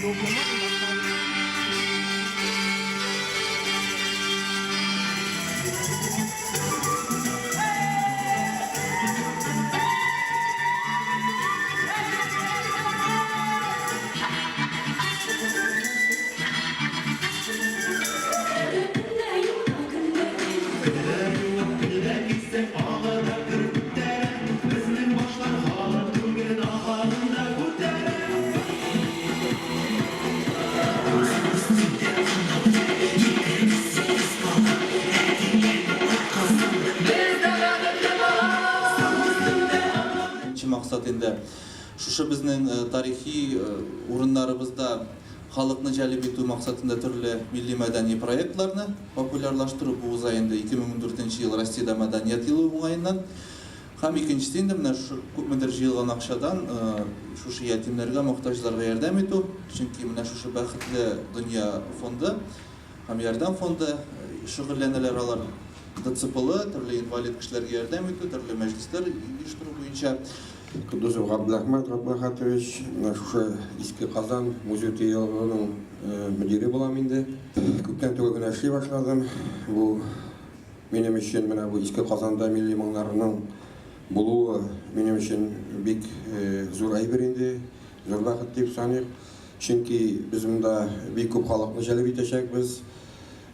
удобно, можно поставить. Беренче максат инде шушы безнең тарихи урыннарыбызда халыкны җәлеп итү максатында төрле милли-мәдәни проектларны популярлаштыру. Бу уза инде 2014 нче ел Россиядә мәдәният елы уңаеннан. Һәм икенчесе инде менә шушы күпмедер җыелган акчадан шушы ятимнәргә, мохтаҗларга ярдәм итү. Чөнки менә шушы Бәхетле дөнья фонды һәм Ярдәм фонды шөгыльләнәләр алар ДЦПлы, төрле инвалид кешеләргә ярдәм итү, төрле мәҗлесләр оештыру буенча. Кудусов Габделәхмәт Габделхатович, менә шушы Иске Казан музей тыюлыгының мөдире булам инде. Күптән түгел генә эшли башладым. Бу минем өчен менә бу Иске Казанда милли моңнарның булуы минем өчен бик зур әйбер инде, зур бәхет дип саныйк. Чөнки без монда бик күп халыкны җәлеп итәчәкбез.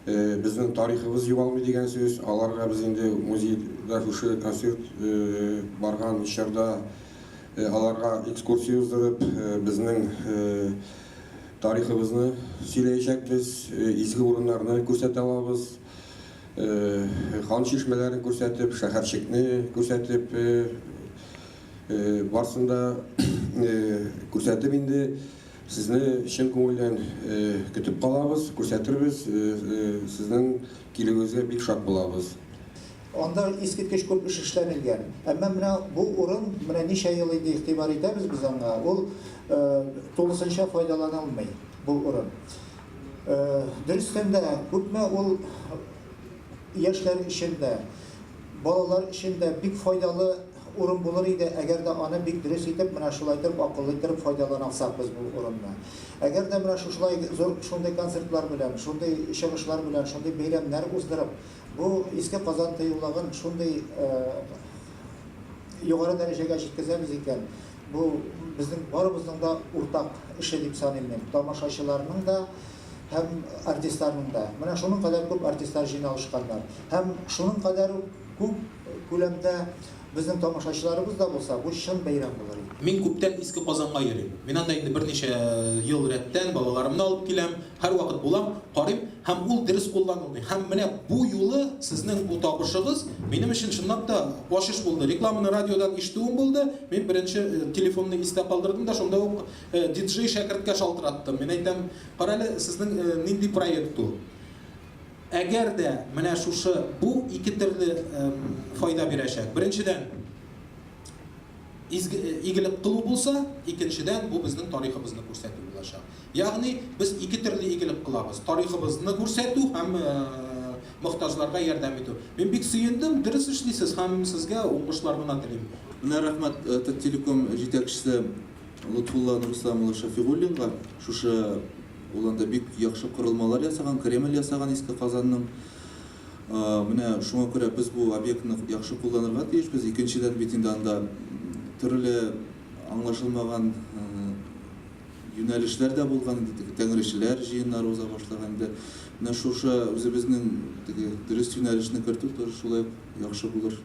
Безнең тарихыбыз югалмый дигән сүз. Аларга без инде музейда шушы концерт барган чорда аларга экскурсия уздырып, безнең тарихыбызны сөйләячәкбез, изге урыннарны күрсәтә алабыз, хан чишмәләрен күрсәтеп, шәһәрчекне күрсәтеп, барысын да күрсәтеп инде Сезне чын күңелдән көтеп калабыз, күрсәтербез, сезнең килүегезгә бик шат булабыз. Анда искиткеч күп эш эшләнелгән. Әмма менә бу урын, менә ничә ел инде игътибар итәбез без аңа, ул тулысынча файдаланылмый бу урын. Дөрестән дә, күпме ул яшьләр өчен дә, балалар өчен дә бик файдалы урын булыр иде, әгәр дә аны бик дөрес итеп, менә шулай итеп, акыллы иттереп файдалана алсак без бу урынны. Әгәр дә менә шушылай зур шундый концертлар белән, шундый чыгышлар белән, шундый бәйрәмнәр уздырып, бу Иске Казан тыюлыгын шундый югары дәрәҗәгә җиткезәбез икән, бу безнең барыбызның да уртак эше дип саныйм мин. Тамашачыларның да һәм артистларның да. Менә шуның кадәр күп артистлар җыйналышканнар. Һәм шуның кадәр үк күп күләмдә безнең тамашачыларыбыз да булса, бу чын бәйрәм булыр иде. Мин күптән Иске Казанга йөрим. Мин анда инде берничә ел рәттән балаларымны алып киләм, һәрвакыт булам, карыйм һәм ул дөрес кулланылмый. Һәм менә бу юлы сезнең бу табышыгыз минем өчен чынлап та ачыш булды. Рекламаны радиодан ишетүем булды, мин беренче телефонны истә калдырдым да шунда ук диджей шәкерткә шалтыраттым. Мин әйтәм, карале, сезнең нинди проект ул? Әгәр дә менә шушы бу ике төрле файда бирәчәк. Беренчедән, изге игелек кылу булса, икенчедән, бу безнең тарихыбызны күрсәтү булачак. Ягъни без ике төрле игелек кылабыз. Тарихыбызны күрсәтү һәм мохтаҗларга ярдәм итү. Мин бик сөендем, дөрес эшлисез һәм сезгә уңышлар гына телим. Менә рәхмәт Таттелеком җитәкчесе Лотфулла Нурислам улы Шәфигуллинга, шушы ул анда бик яхшы корылмалар ясаган, Кремль ясаган Иске Казанның. Менә шуңа күрә без бу объектны яхшы кулланырга тиешбез. Икенчедән бит инде анда төрле аңлашылмаган юнәлешләр дә булган инде, теге тәңречеләр җыеннары уза башлаган инде. Менә шушы үзебезнең теге дөрес юнәлешне кертү тоже шулай ук яхшы булыр.